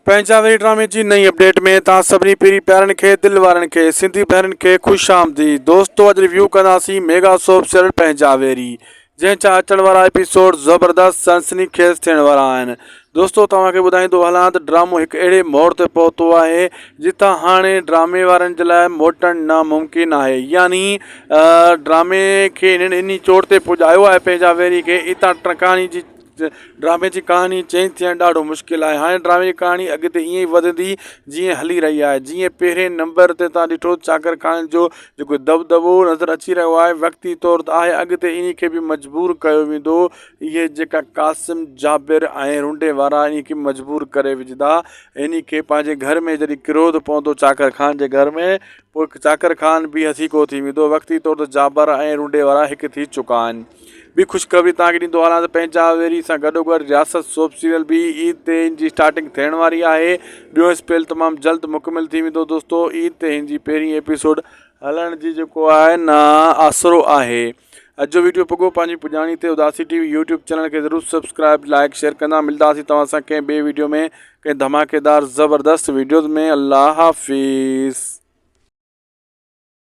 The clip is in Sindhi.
پنهنجا وري ڊرامي جي نئين اپڊيٽ ۾ توهان سڀني پيري پيارن کي دل وارن کي سنڌي ڀائرن کي خوش آمديد دوستو اڄ ريويو ڪنداسين ميگا سوپ سيريل پنهنجا ويري جنهن جا اچڻ وارا ايپيسوڊ زبردست سنسني خيز ٿيڻ وارا آهن دوستو توهان کي ٻڌائيندو هلان ته ڊرامو هڪ اهڙي موڙ تي پهتو آهي جتان هاڻي ڊرامي وارن جي لاء موٽڻ ناممڪن آهي يعني ڊرامي کي انهن انهي چوٽ تي پڄايو آهي پنهنجا ويري کي اتان ٽڪاڻي جي ڊرامي جي ڪهاڻي چينج ٿيڻ ڏاڍو مشڪل آهي هاڻي ڊرامي جي ڪهاڻي اڳتي ائين ئي وڌندي جيئن هلي رهي آهي جيئن پهرين نمبر تي تان ڏٺو چاڪر خان جو جيڪو دٻدٻو نظر اچي رهيو آهي وقتي طور ته آهي اڳتي انهي کي به مجبور ڪيو ويندو اهي جيڪا قاسم جابر ۽ رنڊي وارا انهي کي مجبور ڪري وجهندا انهي کي پنهنجي گهر ۾ جڏهن ڪروڌ پوندو چاڪر خان جي گهر ۾ پوء چاڪر خان به هٿيڪو ٿي ويندو وقتي طور ته جابر ۽ رنڊي وارا هڪ ٿي چڪا آهن ٻي خوشخبري توهان کي ڏيندو هلان ته پنهنجا ويري سان گڏوگڏ رياست سوپ سيريل به عيد تي ان جي اسٽارٽنگ ٿيڻ واري آهي ٻيو اسپيل تمام جلد مڪمل ٿي ويندو دوستو عيد تي هن جي پهرين ايپيسوڊ هلڻ جي جيڪو آهي نه آسرو آهي اڄ جو ويڊيو پڳو پنهنجي پڄاڻي تي Udasi T V YouTube channel کي ضرور سبسڪرائب لائڪ شيئر ڪندا ملداسين توهان سان ڪنهن ٻي ويڊيو ۾ ڪنهن ڌماڪيدار زبردست ويڊيوز ۾ الله حافظ.